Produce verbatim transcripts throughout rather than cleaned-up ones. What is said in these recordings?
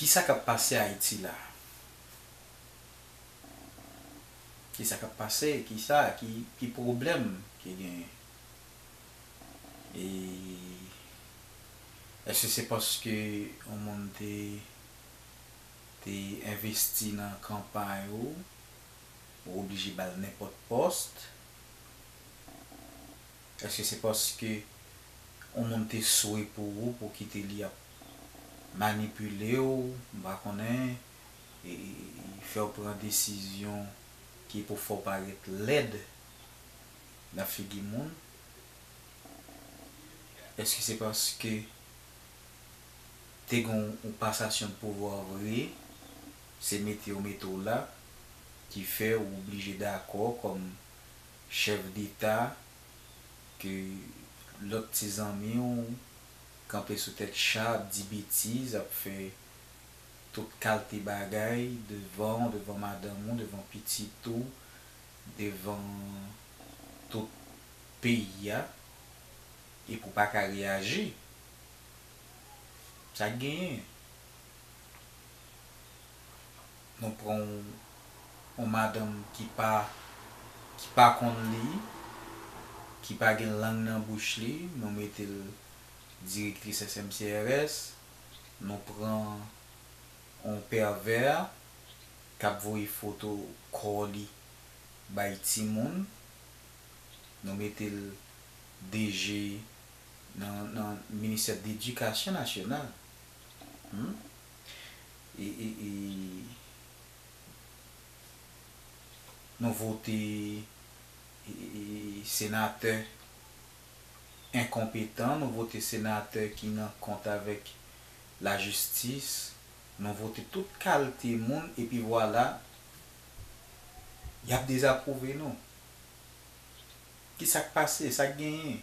Kisa k ap pase Ayiti la? Kisa k ap pase? Kisa, ki, ki pwoblèm ki genyen? E èske se paske yon moun te, te envesti nan kanpay ou, ou oblije ba l nenpòt pòs? Èske se paske yon moun te swe pou ou, pou kite li ap manipile w, m pa konnen, e, e, e fè w pran desizyon ki pou fè w parèt lèd nan figi moun? Èske se paske te gen yon, yon pasasyon de pouvwa vre, se mete yo mete w la, ki fè w oblije dakò kòm chèf deta, ke lòt ti zanmi w kanpe sou tèt cha, ap di betiz, ap fè tout kalte bagay devan w, devan madanm ou, devan pitit ou, devan tout peyi a, epi w pa ka reyaji? Sa k genyen? Nou pran yon, yon madanm ki pa, ki pa konn li, ki pa gen lang nan bouch li, nou mete l direktris S M C R S, nou pran yon pèvè k ap voye foto kò li bay timoun, nou mete l D G nan, nan ministè de ledikasyon nasyonal. Hmm? E, e, e, nou vote, e, e, senatè enkonpetan, nou vote senatè ki nan kont avèk lajistis, nou vote tout kalte moun, epi vwala, y ap dezapwouve nou. Kisa k pase? Sa k genyen?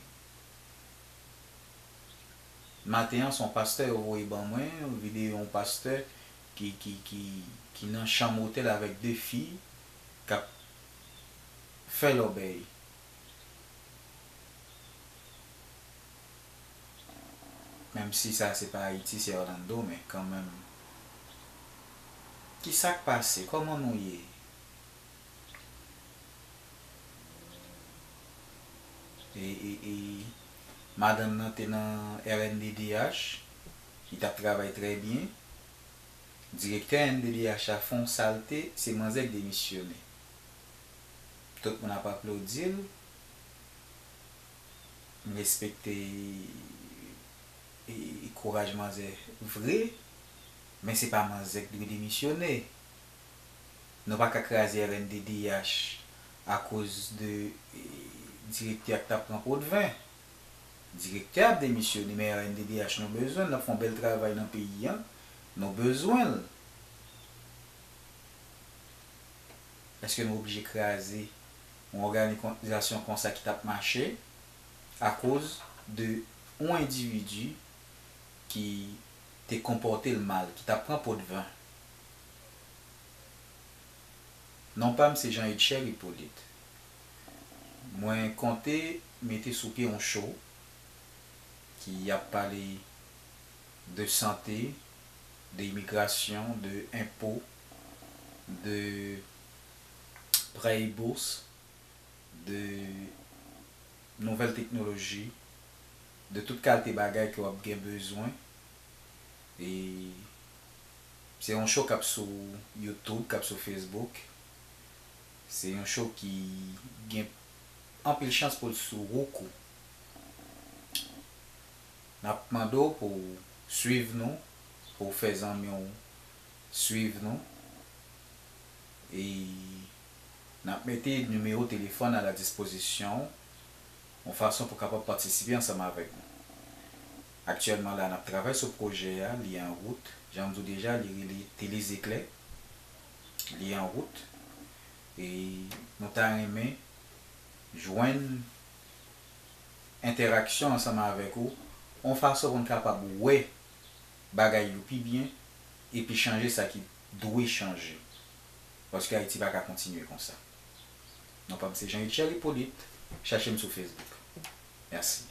Maten an, se yon pastè yo voye ban mwen, yon videyo yon pastè ki, ki, ki, ki nan chanm otèl avèk de fi k ap fè lòbèy. Menm si sa se pa Ayiti, se Orlando, men kanmenm. Kisa k pase? Kòman nou ye? E, e, e, madanm nan te nan R N D D H, li t ap travay trè byen. Direktè R N D D H la fè yon salte, se manzè k demisyone. Tout moun ap aplodi l. M respekte e, e, kouraj manzè vre, men se pa manzè k dwe demisyone. Nou pa ka kraze R N D D H akoz de, e, direktè a k t ap pran potven. Direktè a ap demisyone, men R N D D H nou bezwen l, l ap fè yon bèl travay nan peyi a, nou bezwen l. Èske nou oblije kraze yon òganizasyon konsa ki t ap mache akoz de yon endividi ki te konpòte l mal, ki t ap pran potven? Non pa m se Jean Edcher Hyppolite. Mwen konte mete sou pye yon show ki ap pale de sante, de imigrasyon, de enpo, de prè e bous, de nouvèl teknoloji, de tout kalte bagay ke w ap gen bezwen. E se yon show k ap sou YouTube, k ap sou Facebook. Se yon show ki gen anpil chans pou l sou Roku. N ap mande w pou w swiv nou, pou w fè zanmi w swiv nou. E n ap mete nimewo telefòn a la dispozisyon w, yon fason pou w kapab patisipe ansanm avèk nou. Aktyèlman la, n ap travay sou pwojè a, li an wout. Jan m di w deja, li rele Tele Zeklè. Li an wout. E nou ta renmen jwenn entèraksyon ansanm avèk ou, yon fason pou n kapab wè bagay yo pi byen, epi chanje sa ki dwe chanje. Paske Ayiti pa ka kontinye konsa. Non pa m se Jean Richel Hyppolite, chache m sou Facebook. Mèsi.